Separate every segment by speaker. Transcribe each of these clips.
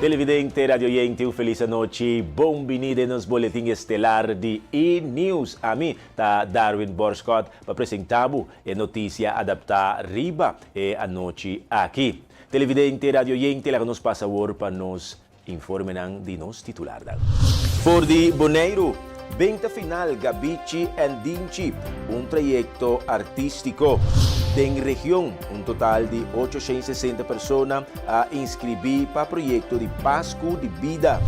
Speaker 1: Televidente, radioyente, un felis anochi. Bon bini den nos boletin estelar di E-News. Ami ta Darwin Borschot pa presenta bo e noticia adapta riba e anochi aki. Televidente, radioyente, laga nos pasa awor pa nos Informenan di nos titularnan. For di Boneiru, benta final Gabichi en Dinchi, un trayekto artístiko. Den region, un total di 860 persona a inskribí pa proyekto di Pasku di Bida.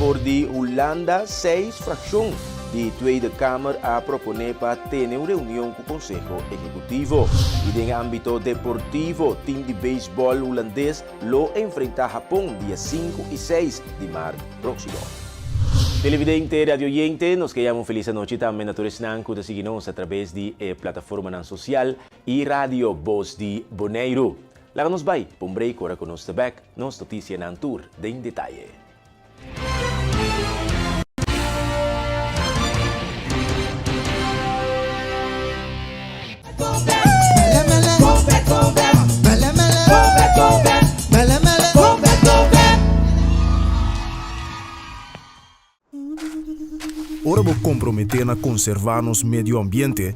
Speaker 1: For di Hulanda, seis frakshon di Tweede Kamer a proponé pa tene un reunion ku Konseho Ehekutivo. I den ámbito deportivo, tim di beisbòl hulandes lo enfrentá Hapon dia sinku i seis di mart próksimo. Televidente, radioyente, nos ke yama un felis anochi tambe na tur esnan ku ta sigui nos a trabes di e plataformanan sosial i Radio Bos di Boneiru. Laga nos bai pa un break ora ku nos ta bèk, nos notisianan tur den detaye.
Speaker 2: Ora bo komprometé na konservá nos medio ambiente,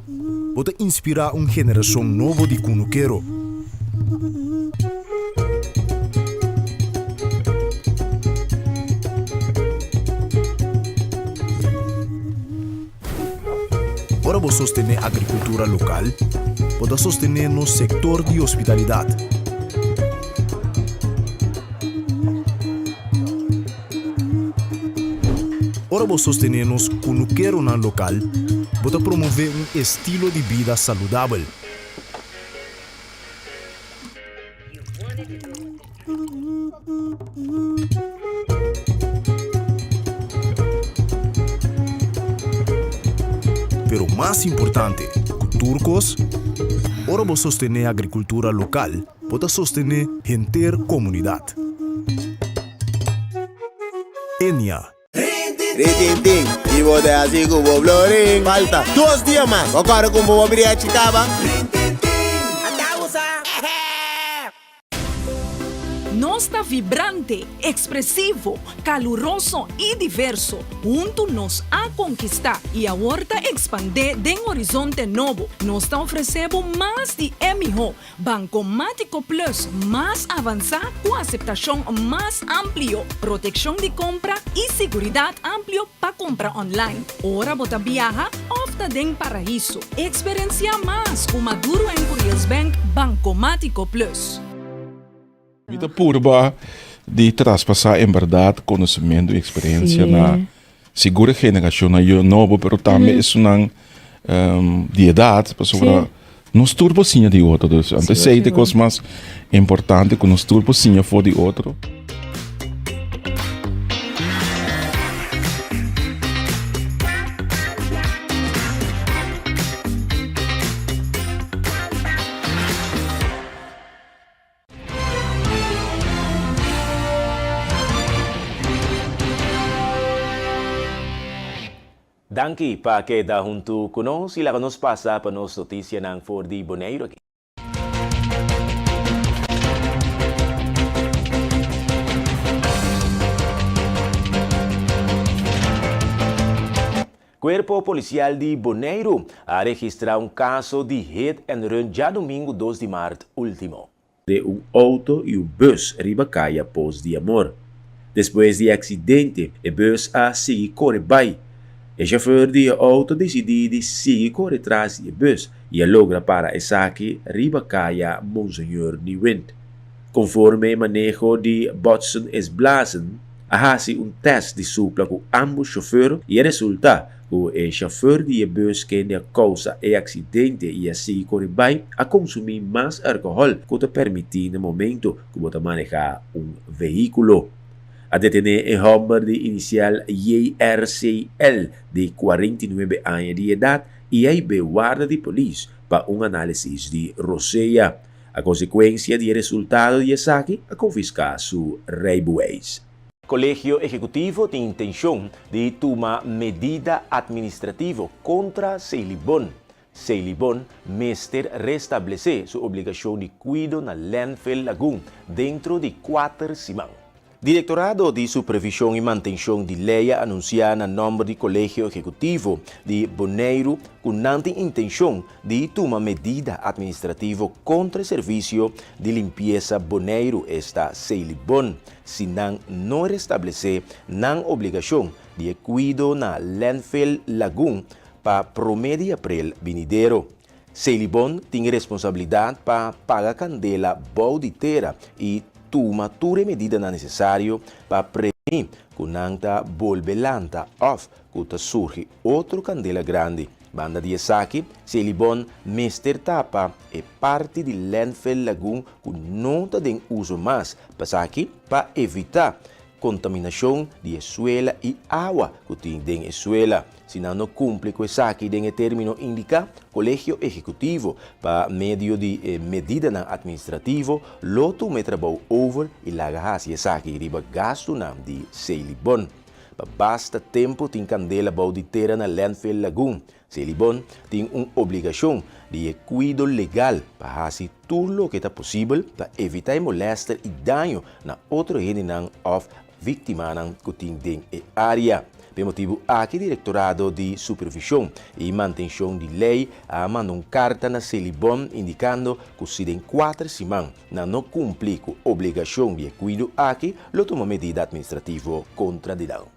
Speaker 2: bo ta inspirá un generashon nobo di kunukero. Ora bo sostené agrikultura lokal, bo ta sostené nos sektor di hospitalidat. Ora bo sostené nos kunukeronan lokal, bo ta promové un estilo di bida saludabel. Pero mas importante ku tur kos, ora bo sostené agrikultura lokal, bo ta sostené henter komunidat. Enia.
Speaker 3: Ritintin, y bo te haci cu bo blorin. Falta dos dia mas, bo corre cu bo briachi caba.
Speaker 4: Nos ta vibrante, ekspresivo, kaluroso i diverso. Huntu nos a konkistá i awor ta ekspandé den horizonte nobo. Nos ta ofresé bo mas di e mihó. Bankomátiko Plus mas avansá ku aseptashon mas amplio, protekshon di kompra i siguridat amplio pa kompra online, ora bo ta biaha òf ta den paraiso. Eksperensiá mas ku Maduro en Curiels Bank Bankomátiko Plus.
Speaker 5: Mi ta purba di traspasá en bèrdat konosementu i eksperensia na sigur e generashonnan yu nobo, pero tambe esunnan di edat, pasobra nos tur por siña di otro. Dus anto esei ta e kos mas importante ku nos tur por siña for di otro.
Speaker 1: Danki pa keda huntu ku nos i laga nos pasa pa nos notisianan for di Boneiru aki. Kuerpo Polisial di Boneiru a registrá un kaso di hit and run djadumingu dos di mart último.
Speaker 6: De un outo i un bus riba kaya Pos di Amor. Despues di e aksidente, e bus a sigui kore bai. E shofèr di e outo disidí di sigui kore tras di e bus i a logra para esaki riba kaya Monseñor Nieuwind. Konforme e maneho di Botsen es Blazen, a hasi un tèst di supla ku ámbos shofèr i a resultá ku e shofèr di e bus kende a kousa e aksidente i a sigui kore bai a konsumí mas alkohòl ku ta permití na momento ku bo ta manehá un vehíkulo. A detené e hòmber di inisial JRCL di 49 aña di edat i a hib'é warda di polis pa un análisis di rosea. A konsekuensia di e resultado di esaki a konfiská su reibeweis.
Speaker 1: Kolegio Ehekutivo tin intenshon di tuma medida atministrativo kontra Seilibon. Seilibon mester restablesé su obligashon di kuido na Landfill Lagoon dentro di kuater siman. Direktorado di Supervishon i Mantenshon di Lei a anunsiá na nòmber di Kolegio Ehekutivo di Boneiru ku nan tin intenshon di tuma medida atministrativo kontra e servisio di limpiesa Boneiru, esta Seilibon, si nan no restablesé nan obligashon di e kuido na Landfill Lagun pa promé di aprel binidero. Selibon tin e responsabilidat pa paga kandela bou di tera i tuma tur e medidanan nesesario pa prevení ku nan ta bolbe lanta òf ku ta surgi otro kandela grandi. Banda di esaki, Selibon mester tapa e parti di landfill Lagun ku no ta den uso mas, pasaki pa evitá kontaminashon di e suela i awa ku tin den e suela. Si nan no kumpli ku esaki den e término indiká, Kolegio Ehekutivo, pa medio di e medidanan atministrativo, lo tuma e trabou over i laga hasi esaki riba gastunan di Seilibon. Pa basta tempu tin kandela bou di tera na Landfill Lagoon. Seilibon tin un obligashon di e kuido legal pa hasi tur loke ta posibel pa evitá e molèster i daño na otro hendenan òf víktimanan ku tin den e área. P'e motibu aki Direktorado di Supervishon i Mantenshon di Lei a manda un karta na Selibon indikando ku si den kuater siman nan no kumpli ku obligashon di e kuido aki lo tuma medida atministrativo kontra di nan.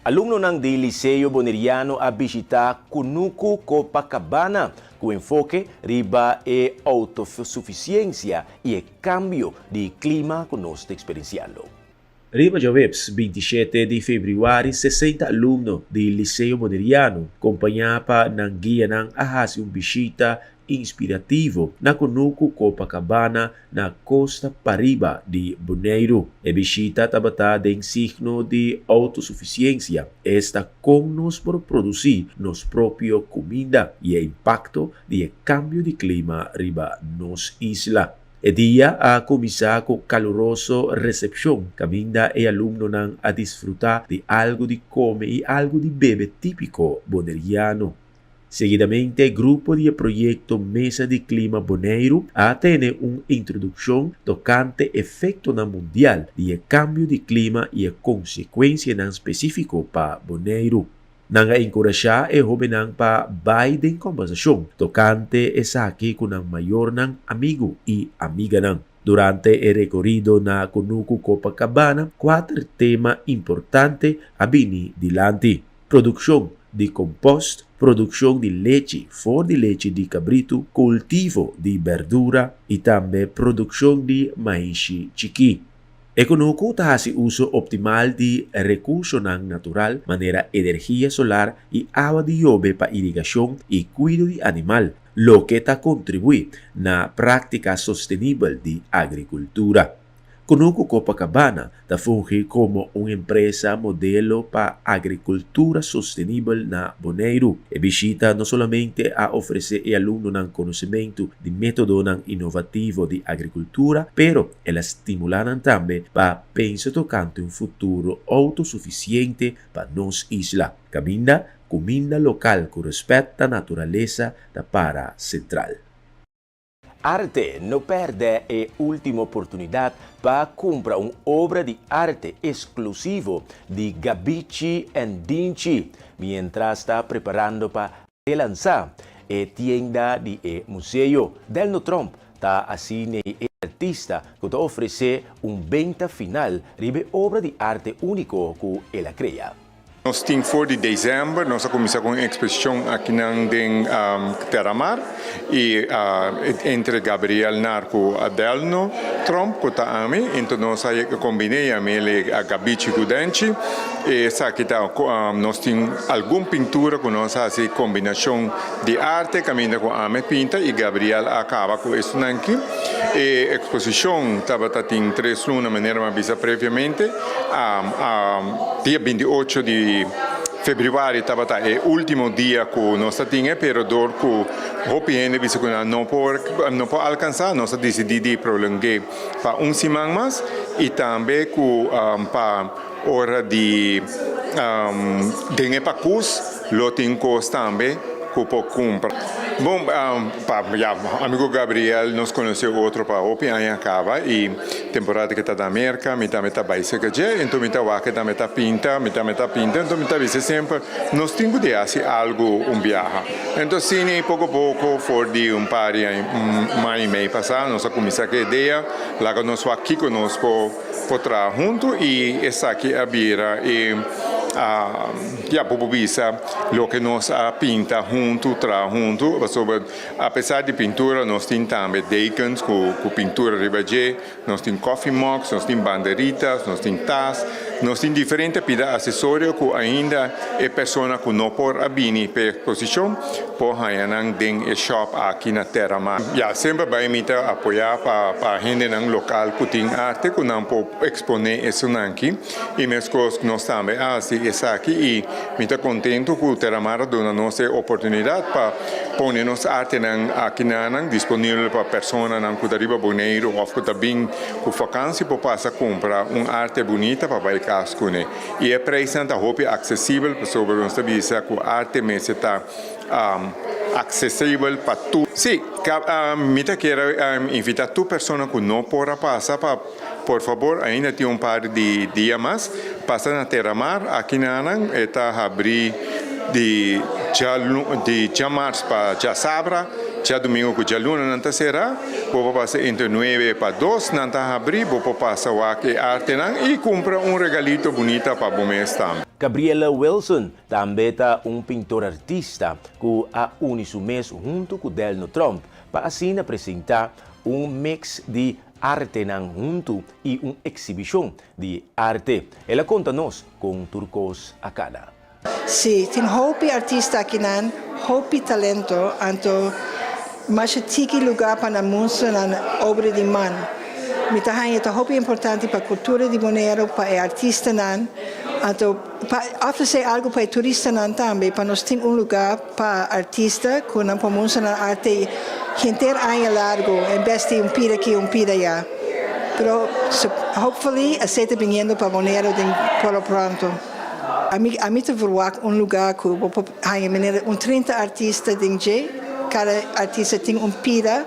Speaker 1: Alumnonan di Liceo Boneriano a bishita Kunuku Copacabana ku enfoke riba e outosufisiensia i e kambio di klima ku nos ta eksperensiando.
Speaker 6: Riba djaweps 27 di febrüari 60 alumno di Liceo Boneriano kompañá pa nan guianan a hasi un bishita inspirativo na Kunuku Copacabana na kosta pariba di Boneiru. E bishita tabata den signo di outosufisiensia, esta kon nos por produsí nos propio kuminda i e impakto di e kambio di klima riba nos isla. E dia a kuminsá ku kaluroso resepshon kaminda e alumnonan a disfrutá di algu di kome i algu di bebe típiko boneriano. Seguidamente grupo di e proyekto Mesa di Klima Boneiru a tene un introdukshon tokante efektonan mundial di e kambio di klima i e konsekuensianan spesífiko pa Boneiru. Nan a enkurashá e hóbennan pa bai den kòmbersashon tokante esaki ku nan mayornan, amigu i amiganan. Durante e rekorido na Kunuku Copacabana, kuater tema importante a bini dilanti. Produkshon di kompost, produkshon di lechi for di lechi di kabritu, kultivo di berdura i tambe produkshon di maishi chikí. E kunuku ta hasi uso optimal di rekursonan natural manera energia solar i awa di yobe pa irigashon i kuido di animal, loke ta kontribuí na práktika sostenibel di agrikultura. Kunuku Copacabana ta fungi komo un empresa modelo pa agrikultura sostenibel na Boneiru. E bishita no solamente a ofresé e alumnonan konosementu di métodonan inovativo di agrikultura, pero el a stimulá nan tambe pa pensa tokante un futuro outosufisiente pa nos isla, kaminda kuminda lokal ku rèspèt ta naturalesa ta para sentral.
Speaker 1: Arte, No pèrdè e último oportunidat pa kumpra un obra di arte eksklusivo di Gabichi and Dinchi miéntras ta preparando pa relansá e tienda di e museo. Delno Tromp ta asina e artista ku ta ofresé un benta final riba e obra di arte úniko ku el a krea.
Speaker 7: Nos tin for di december, nos a cuminsa cu un exposicion akinan den Terramar y entre Gabriel Nar cu Adelno Tromp cu ta ami, ento nos a combine y ami el a Gabichi cu Denchi. Esaki ta nos tin algun pintura cu nos a haci combinacion di arte caminda cu ami pinta y Gabriel a caba cu esunanki. E eksposishon tabata tin tres luna manera mi a bisa previamente. Dia 28 di febrüari tabata e último dia ku nos ta tin e, pero dor ku hopi hende bisa ku nan no por no por alkansá nos a disidí di prolong'é pa un siman mas i tambe ku pa ora di den e pakus lo tin kos tambe. ku por kumpra. Bon, pa ya ami ku Gabriel nos konosé otro pa hopi aña kaba i temporada ke ta na Merka mi tambe ta bai serka dje, enton mi ta wak e tambe ta pinta, mi tambe ta pinta, enton mi ta bisa semper nos tin ku di hasi algu un biaha. Enton asina i poko poko for di un par di aña, un aña i mei pasá nos a kuminsá ku e idea laga nos wak kiko nos por por traha huntu i esaki a bira e ya bo por bisa loke nos a pinta huntu, traha huntu, pasobra apesar di pintura nos tin tambe dekens ku ku pintura riba dje, nos tin coffee mugs, nos tin banderitas, nos tin tas, nos tin diferente pida asesorio ku ainda e persona ku no por a bini p'e eksposishon por haña nan den e shop aki na Terramar. Ya, semper bai mi ta apoyá pa pa hendenan lokal ku tin arte ku nan por eksponé esunnan aki i meskos nos tambe a hasi esaki i mi ta kontentu ku Terramar a duna nos e oportunidat pa pone nos artenan aki nanan disponibel pa personanan ku ta riba Boneiru òf ku ta bin ku fakansi por pasa kumpra un arte bunita pa bai kas kuné. I e preisnan ta hopi aksesibel pasobra nos ta bisa ku arte mester ta aksesibel pa tur. Sí, mi ta kier invitá tur persona ku no por a pasa pa por fabor ainda tin un par di dia mas pasa na Terramar aki nanan e ta habrí di djamars pa djasabra. Djadumingu ku djaluna nan ta será, bo por pasa entre nuebe pa dos nan ta habrí, bo por pasa wak e artenan i kumpra un regalito bunita pa bo mes tambe.
Speaker 1: Gabriela Wilson tambe ta un pintor artista ku a uni su mes huntu ku Delno Tromp pa asina presentá un mix di artenan huntu i un eksibishon di arte. El a konta nos kon tur kos a kana.
Speaker 8: Sí, tin hopi artista akinan, hopi talento, anto masha tiki lugá pa nan mustra nan obra di man. Mi ta haña ta hopi importante pa kultura di Boneiru, pa e artistanan, anto pa ofresé algu pa e turistanan tambe, pa nos tin un lugá pa artista ku nan por mustra nan arte henter aña largu en bes di un pida aki un pida ayá. Pero hopefully esei ta biniendo pa Boneiru den por lo pronto. Ami ami ta verwagt un lugá ku bo por haña manera un 30 artista den dje. Kada artista tin un pida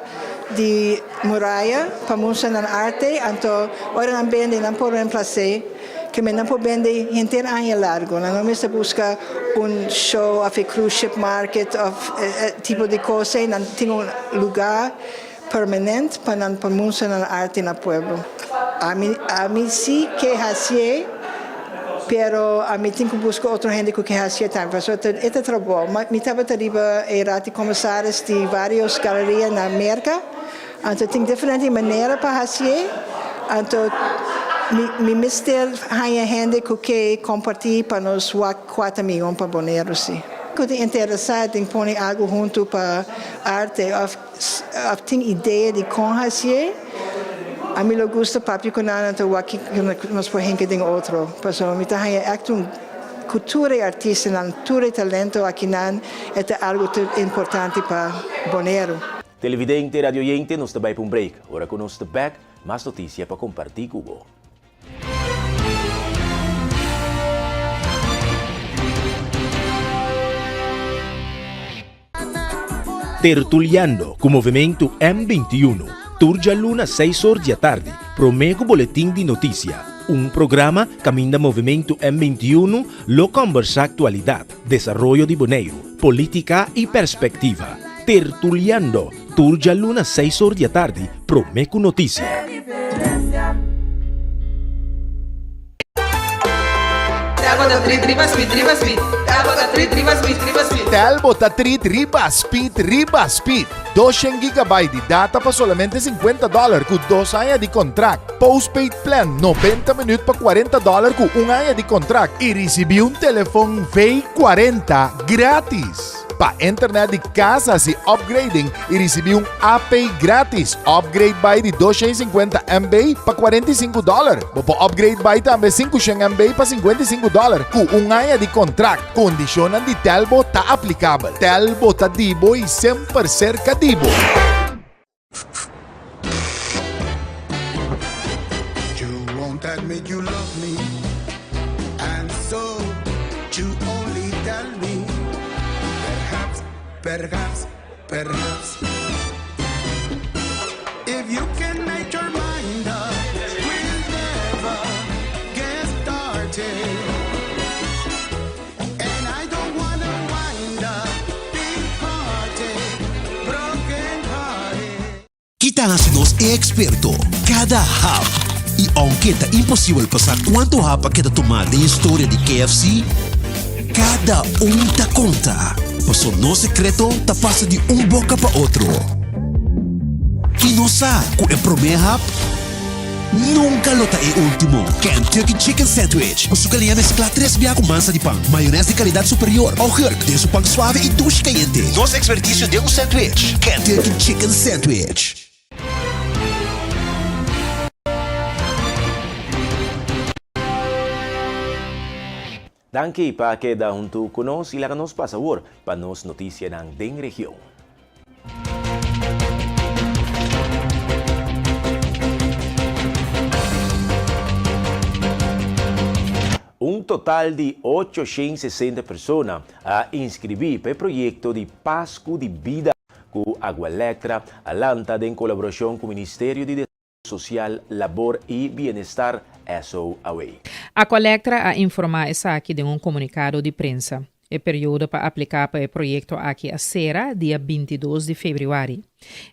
Speaker 8: di muraya pa mustra nan arte, anto ora nan bende nan por remplas'é, ke men nan por bende henter aña largu. Nan no mester buska un show òf e cruise ship market òf e tipo di kos ei, nan tin un lugá permanent pa nan por mustra nan arte na pueblo. Ami ami si ke hasié, pero ami tin ku buska otro hende ku ke hasié tambe, pasobra e ta trabou. Mi tabata riba e Raad di Commissaris di varios galeria na Merka, anto tin diferente manera pa hasié, anto mi mi mester haña hende ku ke kompartí pa nos wak kua ta mihó pa Boneiru si. Ku ta interesá den pone algu huntu pa arte òf Of tin idea di kon hasié, ami lo gusta papia ku nan anto wak kiko nos por hinka den otro. Pasobra mi ta haña ègt un ku tur e artistanan, tur e talento akinan e ta algu tur importante pa Boneiru.
Speaker 1: Televidente, radioyente, nos ta bai pa un break. Ora ku nos ta bèk, mas notisia pa kompartí ku bo. Tertuliando ku Movementu M 21, tur djaluna seis or di atardi, promé ku Boletin di Notisia, un programa kaminda Movementu M 21 lo kòmbersá aktualidat, desaroyo di Boneiru, polítika i perspektiva. Tertuliando, tur djaluna seis or di atardi, promé ku notisia.
Speaker 9: Tel bo ta treat riba speed riba speed. 200 gigabyte di data pa solamente 50 dollar ku dos aña di kontrakt. Postpaid plan 90 minuut pa 40 dollar ku un aña di kontrakt i risibí un telefon V40 gratis. Pa internet di kas hasi upgrading i risibí un AP gratis. Upgrade bai di 250 MB pa 45 dollar. Bo por upgrade bai tambe 500 MB pa 55 dollar ku un aña di kontrakt. Kondishonnan di Telbo ta aplikabel. Telbo ta di bo i semper serka di bo.
Speaker 10: Perhaps, perhaps If you can make your mind up We'll never get started And I don't wanna wind up Big party, broken hearted.
Speaker 2: Ki ta hasi nos e eksperto? Kada hap! I ounke ta imposibel pa sa kuantu hap a keda tumá den historia di KFC, kada un ta konta, paso nos sekreto ta pasa di un boka pa otro. I nos sa ku e promé hap nunka lo ta e último. Kentucky Chicken Sandwich, ku su galiña mesklá tres bia ku mansa di pan, mayonès di kalidat superior, augurk den su pan suave i dushi kayente. Nos ekspertisio den un sandwich, Kentucky Chicken Sandwich.
Speaker 1: Danki pa keda huntu ku nos i laga nos pasa awor pa nos notisianan den region. Un total di 860 persona a inskribí pa e proyekto di Pasku di Bida ku Agualectra a lanta den kolaborashon ku Ministerio di Sosial, Labor i Bienestar, SOAW.
Speaker 11: Aqualectra a informá esaki den un komunikado di prensa. E periodo pa apliká pa e proyekto aki a sera dia 22 di febrüari.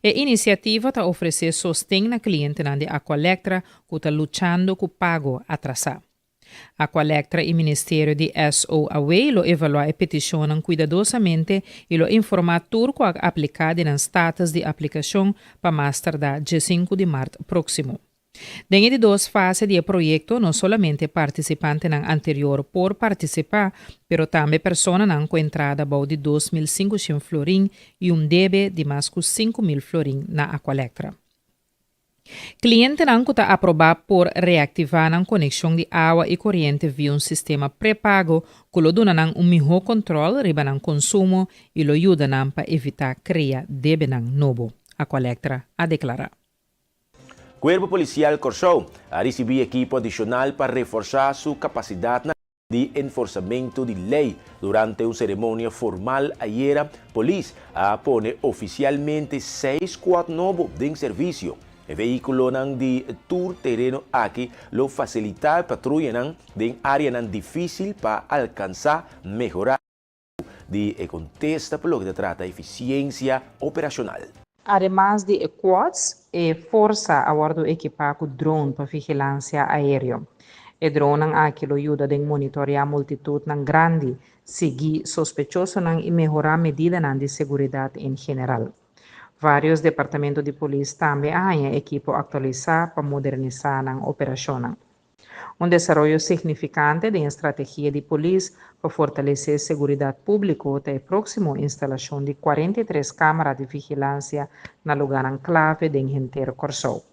Speaker 11: E inisiativa ta ofresé sosten na klientenan di Aqualectra ku ta luchando ku pago atrasá. Aqualectra i Ministerio di SOAW lo evaluá e petishonnan kuidadosamente i lo informá tur ku a apliká di nan status di aplikashon pa mas tardá diesinku di mart próksimo. Den e di dos fase di e proyekto no solamente partisipantenan anterior por partisipá, pero tambe personanan ku entrada bou di 2500 florin i un debe di mas ku 5000 florin na Aqualectra. Klientenan ku ta aprobá por reaktivá nan konekshon di awa i koriente via un sistema prepago ku lo duna nan un mihó kontròl riba nan konsumo i lo yuda nan pa evitá krea debenan nobo, Aqualectra a deklará.
Speaker 1: Kuerpo Polisial Kòrsou a risibí ekipo adishonal pa reforsá su kapasidatnan. Di enforsamentu di lei. Durante un seremonia formal ayera, polis a pone ofisialmente seis squad nobo den servisio. E vehíkulonan di tur tereno aki lo fasilitá e patruyanan den áreanan difísil pa alkansá mehorá di e kontesta pa loke ta trata efisiensia operashonal.
Speaker 11: Ademas di e quads, e forsa a wòrdu ekipá ku drone pa vigilansia aéreo. E dronenan aki lo yuda den monitoreá multitutnan grandi, sigui sospechosonan i mehorá medidanan di seguridat en general. Vários departamento di polis tambe a haña ekipo aktualisá pa modernisá nan operashonnan. Un desaroyo signifikante den e strategia di polis pa fortalesé seguridat públiko ta e próksimo instalashon di 43 kámara di vigilansia na lugánan klave den henter Kòrsou.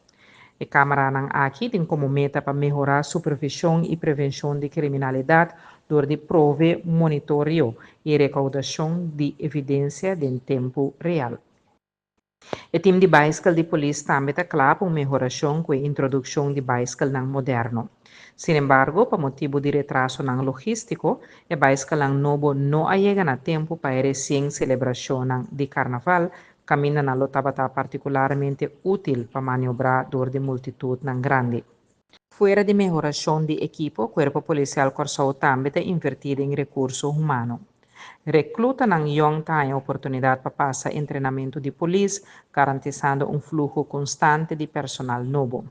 Speaker 11: E kámaranan aki tin komo meta pa mehorá supervishon i prevenshon di kriminalidat dor di prove monitorio i rekoudashon di evidensia den tempu real. E tim di baiskel di polis tambe ta kla pa un mehorashon ku e introdukshon di baiskelnan moderno. Sinembargo, pa motibu di retrasonan logístiko, e baiskelnan nobo no a yega na tempu pa e resien selebrashonnan di karnaval, kaminda nan lo tabata partikularmente útil pa maniobrá dor di multitutnan grandi. Fuera di mehorashon di ekipo, Kuerpo Polisial Kòrsou tambe ta invertí den rekurso humano. Reklutanan yòn ta haña oportunidat pa pasa entrenamentu di polis, garantisando un fluho konstante di personal nobo.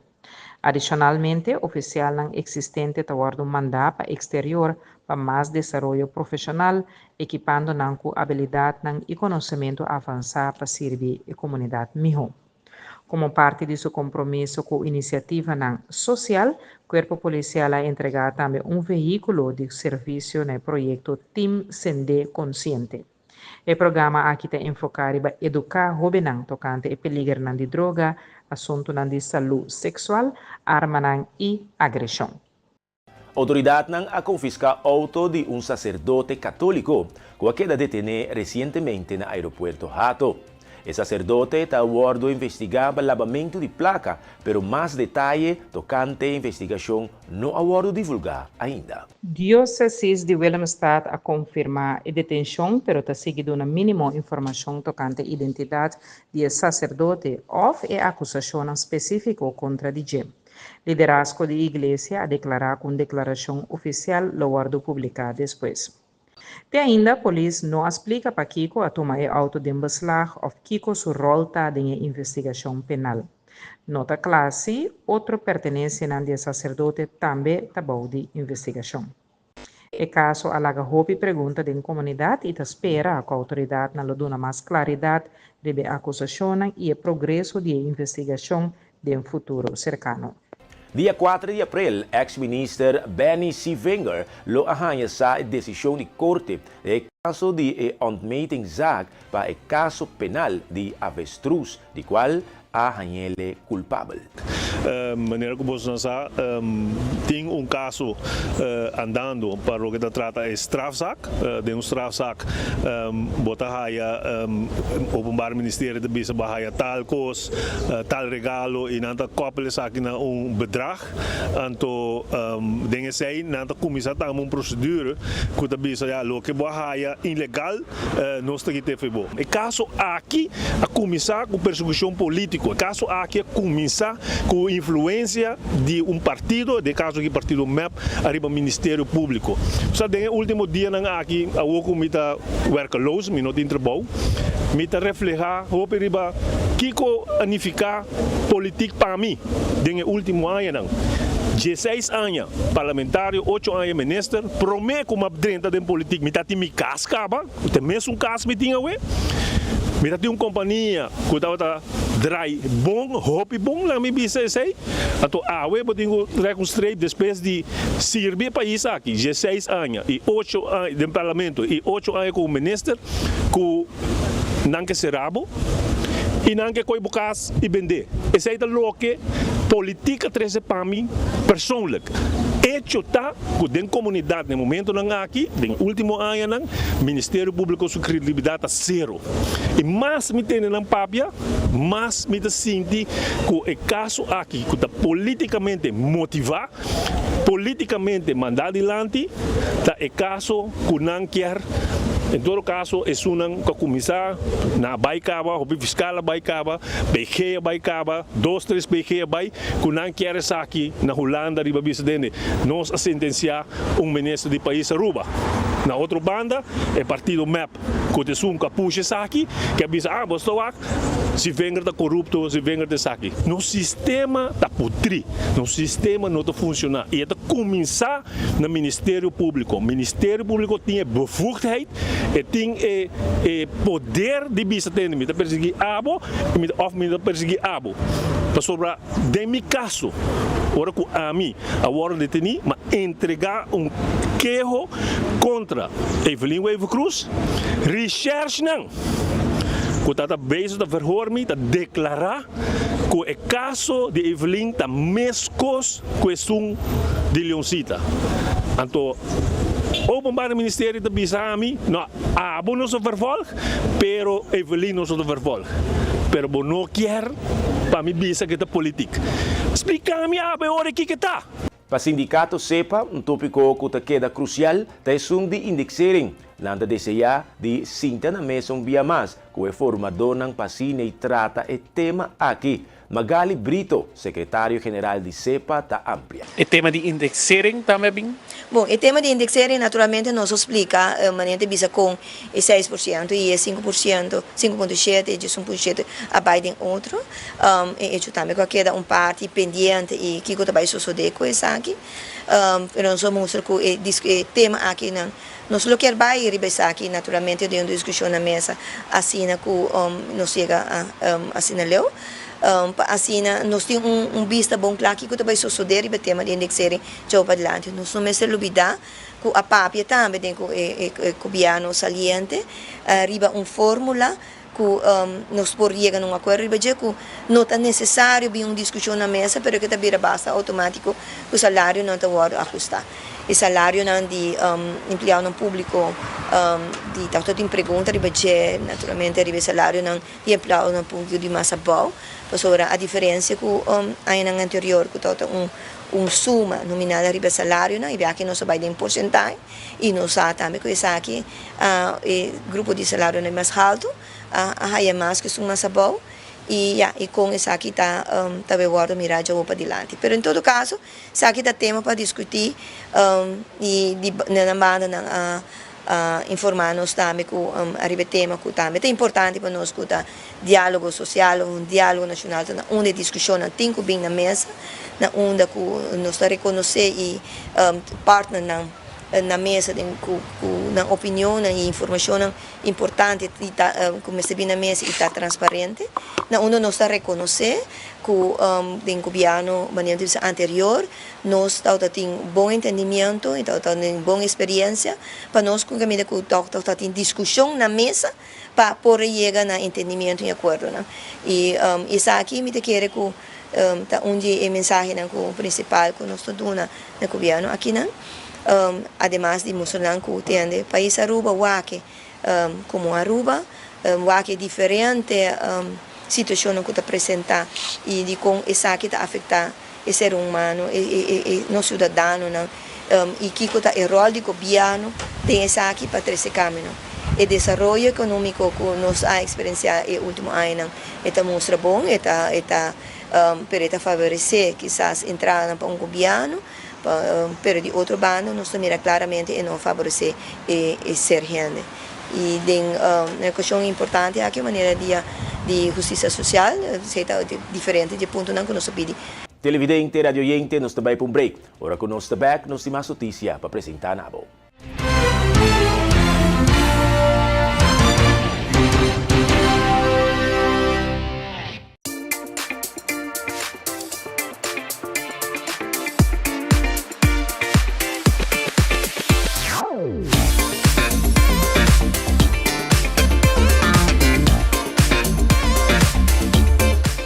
Speaker 11: Adishonalmente, ofisialnan eksistente ta wòrdu mandá pa eksterior pa mas desaroyo profeshonal, ekipando nan ku abilidatnan i konosementu avansá pa sirbi e komunidat mihó. Komo parti di su kompromiso ku inisiativanan sosial, Kuerpo Polisial a entregá tambe un vehíkulo di servisio na e proyekto Team Sendé Konsiente. E programa aki ta enfoká riba eduká hóbennan tokante e peligernan di droga, asuntunan di salú seksual, armanan i agreshon.
Speaker 1: Outoridatnan a konfiská outo di un saserdote katóliko ku a keda detené resientemente na aeropuerto Hato. E saserdote ta wòrdu investigá pa labamentu di plaka, pero mas detaye tokante e investigashon no a wòrdu divulgá ainda.
Speaker 11: Diósesis di Willemstad a konfirmá e detenshon pero ta sigui duna mínimo informashon tokante identidat di e saserdote òf e akusashonnan spesífiko kontra di dje. Liderazgo di iglesia a deklará ku un deklarashon ofisial lo wòrdu publiká despues. Te ainda polis no a splika pakiko a tuma e outo den beslag òf kiko su ròl ta den e investigashon penal. No ta kla si otro pertenensianan di e saserdote tambe ta bou di investigashon. E kaso a laga hopi pregunta den komunidat i ta spera ku outoridatnan lo duna mas klaridat riba e akusashonnan i e progreso di e investigashon den futuro serkano.
Speaker 1: Dia kuater di aprel, eks minister Benny Sevinger lo a haña sa e desishon di korte den e kaso di e ontmetingszaak pa e kaso penal di avestruz, di kual a hañ'ele kulpabel.
Speaker 12: Manera ku bosonan sa, tin un kaso andando pa loke ta trata e strafzaak. Den un strafzaak bo ta haya, Openbaar Ministerie ta bisa bo a haya tal kos, tal regalo i nan ta koppel esaki na un bedrag. Anto den esei nan ta kuminsá tamba un prosedure ku ta bisa ya loke bo a haya ilegal nos ta kit'é fo'i bo. E kaso aki a kuminsá ku persekushon polítiko. E kaso aki a kuminsá ku influensia di un partido, den e kaso aki partido mep, ariba Ministerio Públiko. Sa den e último dianan aki awor ku mi ta wèrkeloos, mi no tin trabou, mi ta reflehá hopi riba kiko a nifiká politik pa mi den e último añanan. Dieseis aña parlamentario, ocho aña minister, promé ku mi a drenta den politik mi ta tin mi kas kaba, ta e mesun kas mi tin awe. Mi ta tin un kompania ku tabata drai bon, hopi bon, laga mi bisa esei. Anto awe bo tin ku trek un streep despues di sirbi e pais aki dieseis aña i ocho aña den parlamento i ocho aña komo minister ku nan ke sera bo i nan ke koy bo kas i bende. Esei ta loke politik a trese pa mi persoonlijk. Echo ta ku den komunidat den momentonan aki, den ultimo añanan, Ministerio Publiko su kredibilidat ta sero. I mas mi tende nan papia, mas mi ta sinti ku e kaso aki ku ta politikamente motivá, Politicamente manda dilanti ta e caso cu nan kier, en todo caso esunnan cu a cuminsa nan a bay caba, hopi fiscal a bay caba, PG a bay caba, dos tres PG a bay, cu nan kier esaki na Hulanda riba bisa dende nos a sentencia un minister di pais Aruba. Na otro banda e partido mep cu ta esun cu a pusha esaki, cu a bisa ah bo sta wak si Wenger ta corupto, si Wenger ta esaki. Nos sistema ta putri, nos sistema no ta funciona y e ta cuminsa na Ministerio Publico. Ministerio Publico tin e bevoegdheid, e tin e e poder di bisa tende mi ta persegui abo of mi no ta persegui abo. Pasobra den mi caso, ora cu ami a wordo deteni, m'a entrega un keho contra Evelyn Wever-Croes, Recherchenan cu ta ta bezig ta verhoor mi ta declara cu e caso di Evelyn ta mescos cu esun di Leoncita. Anto Openbaar Ministerie ta bisa ami, no, abo nos a vervolg, pero Evelyn nos no ta vervolg. Pero bo no kier pa mi bisa cu e ta politic. Splica mi abo e ora kico ta.
Speaker 1: Pa sindikato sepa, un tópiko ku ta keda krusial ta esun di indeksering. Nan ta deseá di sinta na mesa un bia mas ku e formadónan pa asina i trata e tema aki. Magali Brito, sekretario general di sepa ta amplia.
Speaker 13: E tema di indeksering tambe a bin?
Speaker 14: Bon, e tema di indeksering naturalmente nos a splika manera ta bisa kon e 6% i e 5%, 5.7 i 11.7 a bai den otro. E hecho tambe ku a keda un parti pendiente i kiko ta bai sosodé ku esaki. Pero nos a mustra ku e e tema aki nan nos lo kier bai riba esaki naturalmente den un diskushon na mesa asina ku nos yega asina leu pa asina nos tin un un bista bon kla kiko ta bai sosodé riba e tema di indeksering djou padilanti. Nos no mester lubidá. ku a papia tambe den ku e gobièrnu saliente riba un fórmula ku nos por yega na un akuerdo riba dje ku no ta nesesario bin un diskushon na mesa pero ke ta bira basta outomátiko ku salarionan ta wòrdu ahustá. E salarionan di empleadonan públiko di ta tin pregunta riba dje naturalmente riba e salarionan di empleadonan públiko di mas abou pasobra a diferensia ku añanan anterior ku tabata un un suma nominal riba e salarionan i biaha nos a bai den porsentahe i nos sa tambe ku esaki e grupo di salarionan mas haltu a haya mas ku esun mas abou i ya i kon esaki ta ta bai wòrdu mirá djawo padilanti. Pero en todo kaso esaki ta tema pa diskutí i di nan banda nan a informá nos tambe ku ariba e tema ku tambe ta importante pa nos ku ta diálogo sosial òf un diálogo nashonal ta na unda e diskushonnan tin ku bin na mesa, na unda ku nos ta rekonosé i partnernan na mesa den ku nan opinionnan i informashonnan importante i ta ku mester bin na mesa i ta transparente, na unda nos ta rekonosé ku den gobièrnu manera di bisa anterior nos tabata tin bon entendimiento i tabata tin bon eksperiencia pa nos ku kaminda ku tòg tabata tin diskushon na mesa pa por a yega na entendimiento i akuerdonan. I esaki mi ta kere ku ta un di e mensahenan ku prinsipal ku nos ta duna na gobièrnu akinan. Ademas di mustra nan ku tende pais Aruba wak komo Aruba, wak e diferente situashonnan ku ta presentá i di kon esaki ta afektá e ser humano, e nos siudadanonan i kiko ta e ròl di gobièrnu den esaki pa trese kambionan. E desaroyo ekonómiko ku nos a eksperensiá e último añanan e ta mustra bon, e ta e ta pero e ta favoresé kisas entradanan pa un gobièrnu, pero di otro banda nos ta mira klaramente e no favoresé e ser hende. I den un okashon importante aki manera dia di hustisia sosial, esei ta diferente di e puntonan ku nos a pidi.
Speaker 1: Televidente, radioyente, nos ta bai pa un break. Ora ku nos ta bèk, nos tin mas notisia pa presentá na bo.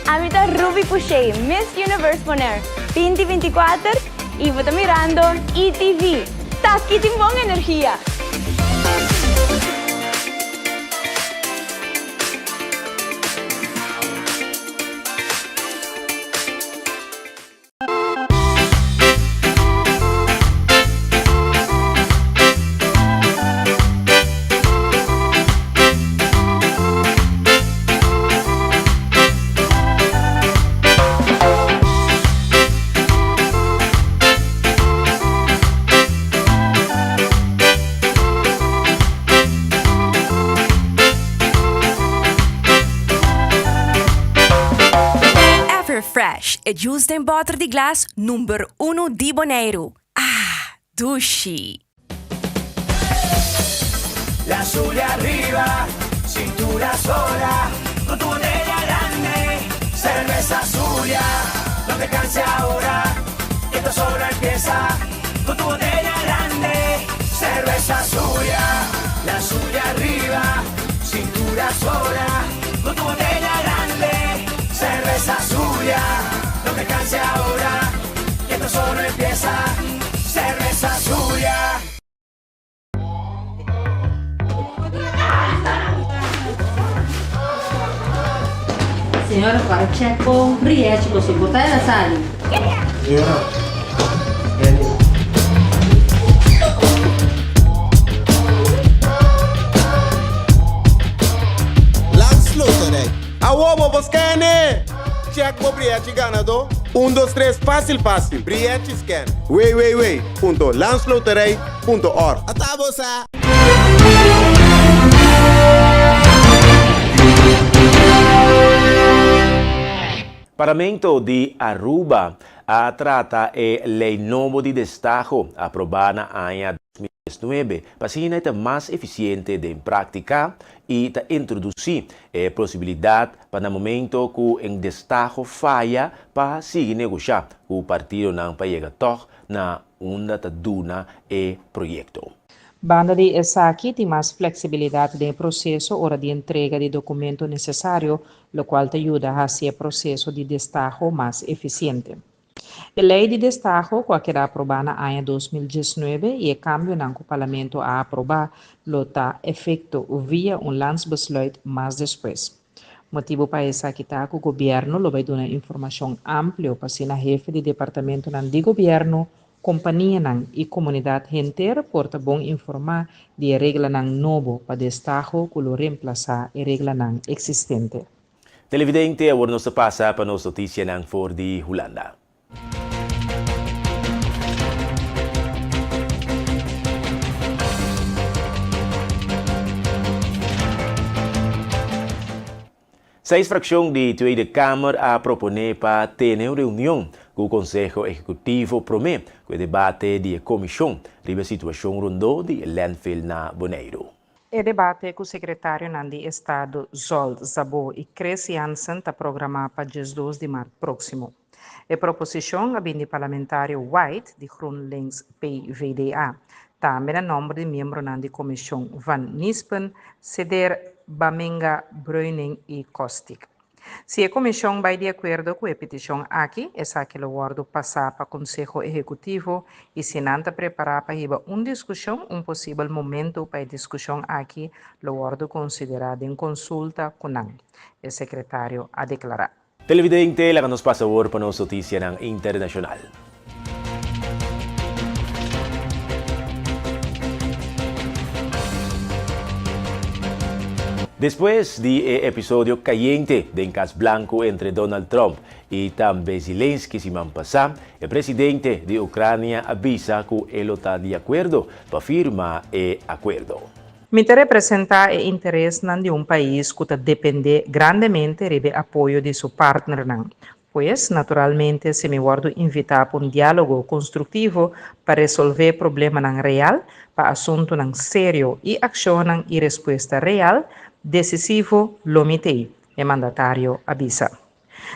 Speaker 15: Ami ta Ruby Pouchet, Miss Universe Bonaire 2024 y bo ta mirando ETV. Taki tin bon energia! Everfresh, e juice den bòter di glas number unu di Boneiru. Ah, dushi!
Speaker 10: La Zulia arriba, cintura sola, con tu botella grande, cerveza Zulia, no te canses ahora, que esto solo empieza, con tu botella grande, cerveza Zulia, la Zulia arriba, cintura sola, con tu botella grande, cerveza Zulia, no te canses ahora, que esto solo empieza, cerveza Zulia.
Speaker 16: Señora para check con Riech bo soporta el a sali.
Speaker 3: Señora, Andy. Landsloterij. Awo bo por scan-e! Check bo brièchi ganadó. Un dos tres fásil fásil. Brièchi scan. www.landsloterij. Punto org. Ata bo sa!
Speaker 1: Parlamento di Aruba a trata e ley nobo di destaho aproba na aña 2019 pa asina e ta mas eficiente den practica y ta introduci e posibilidad pa na momento cu un destaho faya pa sigui negosha cu partidonan pa yega tog na. unda ta duna e proyekto.
Speaker 11: Banda di esaki tin mas fleksibilidat den e proseso ora di entrega di dokumento nesesario, lokual ta yuda hasi e proseso di destaho mas efisiente. E lei di destaho ku a keda aprobá na aña 2019 i e kambionan ku Parlamento a aprobá lo ta efekto via un landsbesluit mas despues. Motibu pa esaki ta ku gobièrnu lo bai duna informashon amplio pa asina hefe di departamentonan di gobièrnu, kompanianan i komunidat henter por ta bon informá di e reglanan nobo pa destaho ku lo remplasá e reglanan eksistente.
Speaker 1: Televidente, awor nos ta pasa pa nos notisianan for di Hulanda. Seis frakshon di Tweede Kamer a proponé pa tene un reunion ku Konseho Ehekutivo promé ku e debate di e komishon riba e situashon rondó di e landfill na Boneiru.
Speaker 11: E debate ku sekretarionan di Estado Zsolt Szabó i Chris Jansen ta programá pa 12 di mart próksimo. E proposishon a bin di parlamentario White di GroenLinks PvdA, tambe na nòmber di miembronan di komishon Van Nispen, Ceder, Bamenga, Bruining i Kostick. Si e komishon bai di akuerdo ku e petishon aki, esaki lo wòrdu pasá pa Konseho Ehekutivo i si nan ta prepará pa hiba un diskushon, un posibel momentu pa e diskushon aki lo wòrdu konsiderá den konsulta ku nan, e sekretario a deklará.
Speaker 1: Televidente, laga nos pasa awor pa nos notisianan internashonal. Despues di e episodio kayente den Kas Blanku entre Donald Trump i tambe Zelensky siman pasá, e presidente di Ukrania a bisa ku e lo ta di akuerdo pa firma e akuerdo.
Speaker 11: Mi ta representá e interesnan di un pais ku ta dependé grandemente riba e apoyo di su partnernan. Pues, naturalmente, si mi wòrdu invitá pa un diálogo konstruktivo pa resolvé problemanan real, pa asuntunan serio i akshonnan i respuesta real, desisivo, lo mi t'ei, e mandatario a bisa.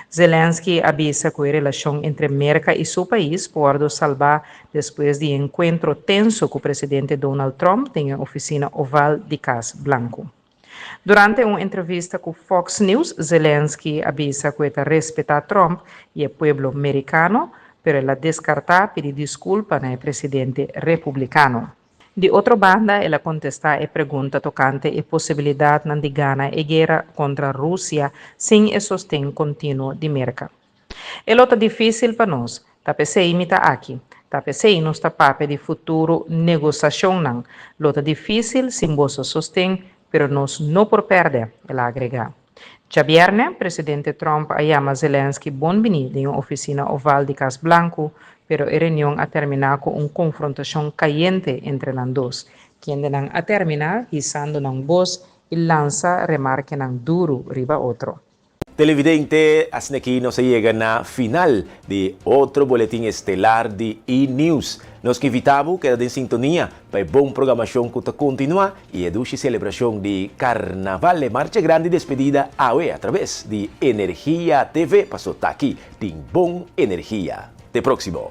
Speaker 11: Zelensky a bisa ku e relashon entre Merka i su pais por wòrdu salbá despues di e enkuentro tenso ku presidente Donald Trump den e ofisina Oval di Kas Blanku. Durante un entrevista ku Fox News, Zelensky a bisa ku e ta respetá Trump i e pueblo merikano, pero el a deskartá pidi diskulpa na e presidente republikano. Di otro banda el a kontestá e pregunta tokante e posibilidatnan di gana e guera kontra Rusia sin e sosten kontinuo di Merka. E lo ta difísil pa nos. Ta p'esei mi ta aki. Ta p'esei nos ta papia di futuro negosashonnan. Lo ta difísil sin boso sosten, pero nos no por pèrdè, el a agregá. Djabièrnè, presidente Trump a yama Zelensky bon biní den e ofisina Oval di Kas Blanku, pero e reunion a terminá ku un konfrontashon kayente entre nan dos, kendenan a terminá hisando nan bos i lansa remarkenan duru riba otro.
Speaker 1: Televidente, asina aki nos a yega na final di otro boletin estelar di E-News. Nos ke invitá bo keda den sintonia pa e bon programashon ku ta kontinuá i e dushi selebrashon di Karnaval, e marcha grandi despedida awe a traves di Energia TV, paso ta aki tin bon energia. Te próksimo!